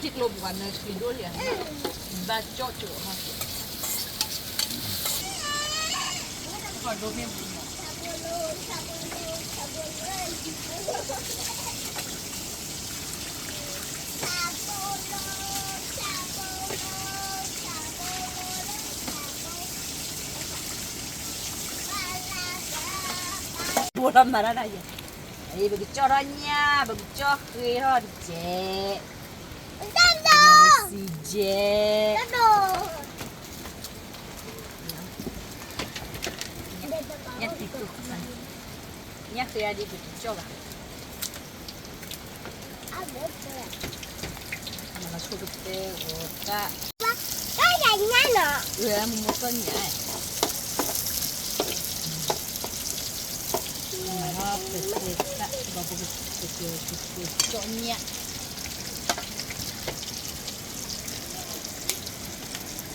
ထံကျိပူၤနၢၤဆံးဒိၣ်လံ, ဘၣ်ကၠီၣ်ကၠိၣ်ဟီ, ဘိလီၤမၤတၢ်ဒၣ်ယဲ, အံၤ ပကကၠီၣ်ထီၣ်ညၣ် ပကကၠီၣ်ဃ့ထီၣ်တကဲး, စံကဲး, ညၣ်ဃ့အံၤဒ်ပကကၠီၣ်ဘၣ်, မၤလီၤဆိကတၢၢ်ဝဲတၢ်, မၤလီၤပသဲတၢ် ဘၣ်ပ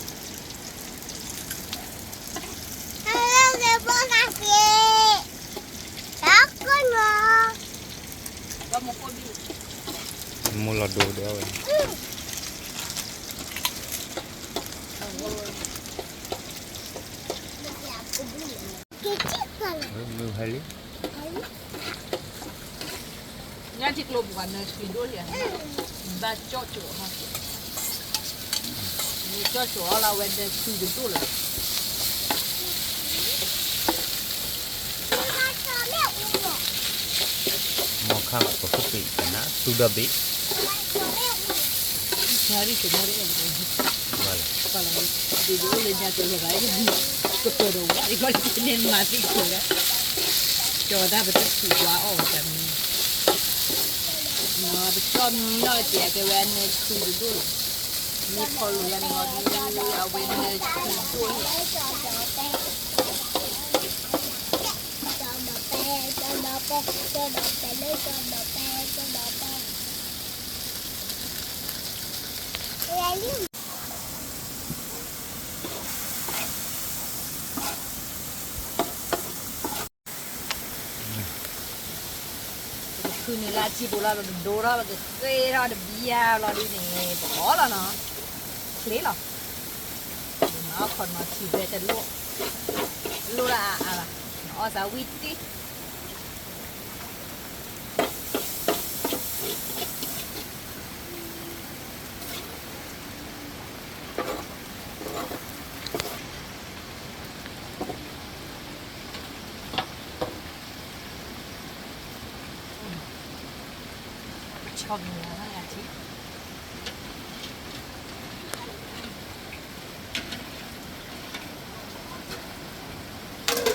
ကကၠီၣ်ညၣ် မိၢ်လီၤဒိဒီးဝဲ, မုၢ်ဟဲလံ, ညၣ်ထံကျိပူၤနၢၤဆံးဒိၣ်လံ, ဘၣ်ကၠီၣ်ကၠိၣ်ဟီ, မ့ၢ်ကၠီၣ်ကၠိၣ်အီၤလၢအဝဲနၢၤဆံးတဒိၣ်လၢၤဘၣ်. မီခါဘၣ်ကဃုပ့ၤကနၣ်သူဒီဘ့ၣ်, ကပၢၤဒီးဝဲန့ၣ်မၤသံကပၢၤလၢ, ကၠီတၢ်ပတဆူးကွၢ်အီၣ်ဝဲတၢ်မံၤ, ပကၠီၣ်မံနီၢ်ကဲးကဲဝဲနၢၤဆံးတဒိၣ်လၢၤ, မ့ၢ်ဖီလိာ်လၢနမီၤဒ်အဝဲနၢၤဆံးတဒိၣ်လၢၤ ပကဖုန့ၢ်လၢအစံာ်ပူၤလီၤ, ပကဒိထီၣ် ပကဃ့ထီၣ်တဘျီလီၤဒ်န့ၣ် ပကအီၣ်လီၤနီၤ, ချ့လီၤ, နအီၣ်ခီနီၤထံဝဲတလိၣ်, တလိၣ်လၢအအါဘၣ်, နအီၣ်သးဝံၣ်တ့ၢ် ဆီက့ၤလီၤ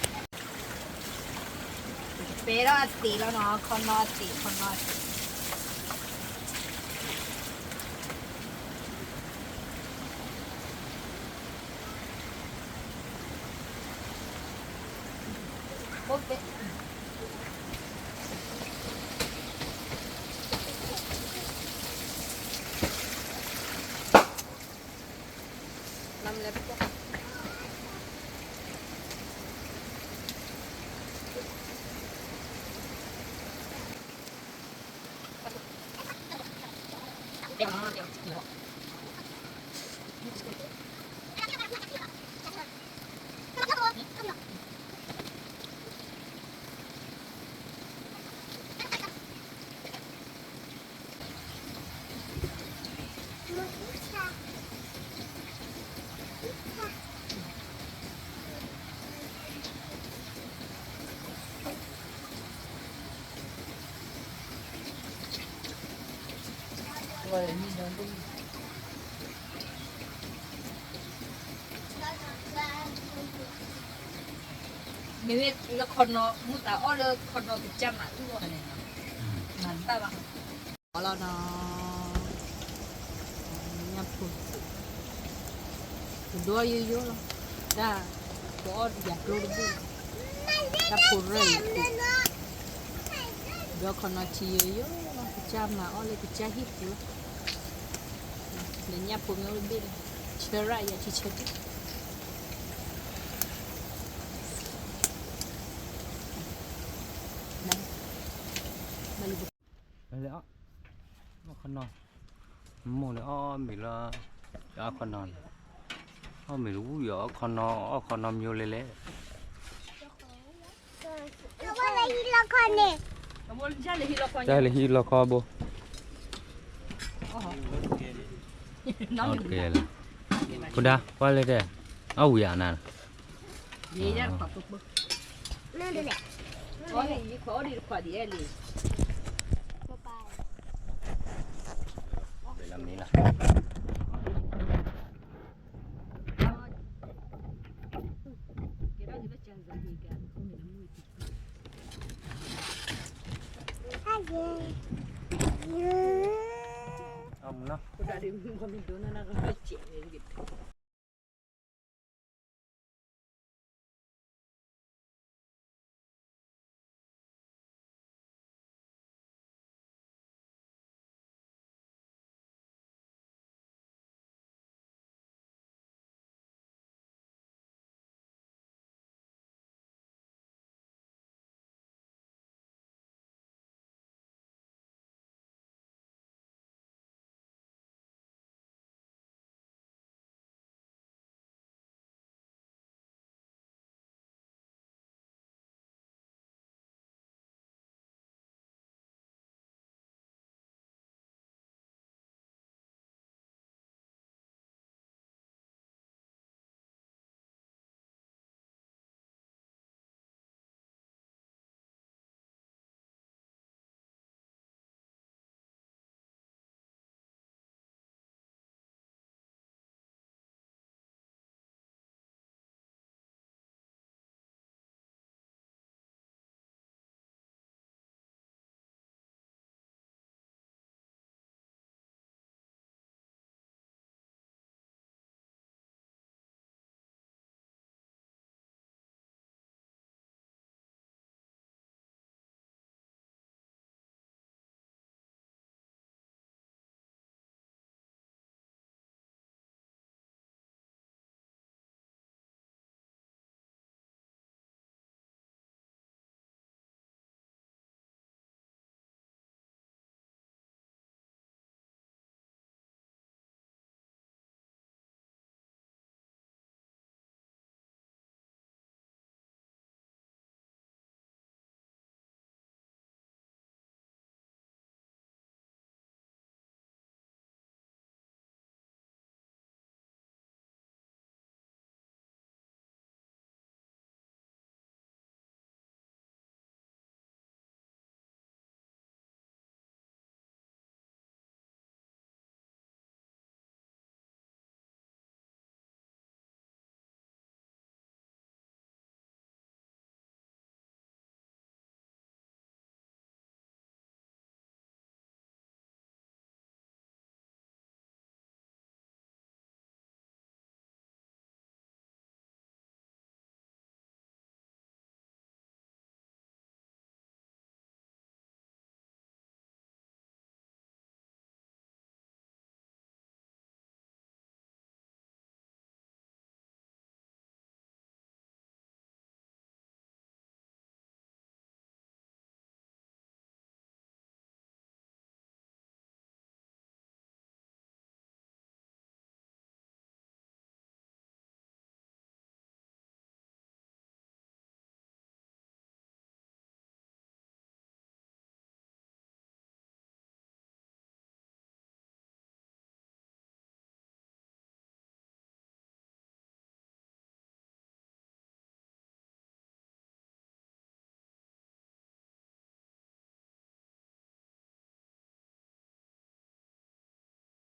ထီၣ်ယၤထံ, ကဆိဖိအီၣ်, ပဲထီၣ်အသံးလီၤနီၤ, ခီနီၤအသံး ခီနီၤအသံး. မ့မ့ၢ်လၢခီနီၤ မုၢ်သးအီၣ်လၢခီနီၤကစၢ်မၤအုၣ်အီၤန့ၣ်နီၤ, မၤတဘၣ်ဘၣ်. အီၣ်လီၤနီၤ, ညၣ်ဖိ, ကဒိၣ်ယိယိလီၤ, တၢ်, ကအီၣ်ယၤကျိတဘ့ၣ်, တၢ်ဖိရၢၢ်အံၤ, ဒီးခီနီၤထံယိယိလီၤ, ကစၢ်မၤအီၣ်လၢကစၢ်ဟံၣ်ပူၤလီၤ, ဒီးညၣ်ဖိမ့ၢ်အိၣ်တဘ့ၣ်ဒီး ဆၢရၣ်ယၤထံဆၢတ့ၢ်, ဘၣ်လၢ လဲၤအီၣ်, အီၣ်ခီနီၤ, မိၢ်န့ၣ်အီၣ်မ့ၤလၢ အီၣ်ခီနီၤန့ၣ်, အီၣ်မ့ၤတဝူၣ်အီၣ်ခီနီၤ, အီၣ်ခီနီၤမ့ၢ်လဲၣ်လဲၣ်, လၢဟံၣ်လီခီန့ၣ်, တၢ်လၢဟံၣ်လီခီဘိ, ကဲလၢ, ဖိဒါ ကွၢ်လၢတဲ, အီၣ်ဝံၤအနၤ, အမနီၤ, ဒ်မ့ၢ်ဒိၣ်နနကမ့ၢ်က့ၤ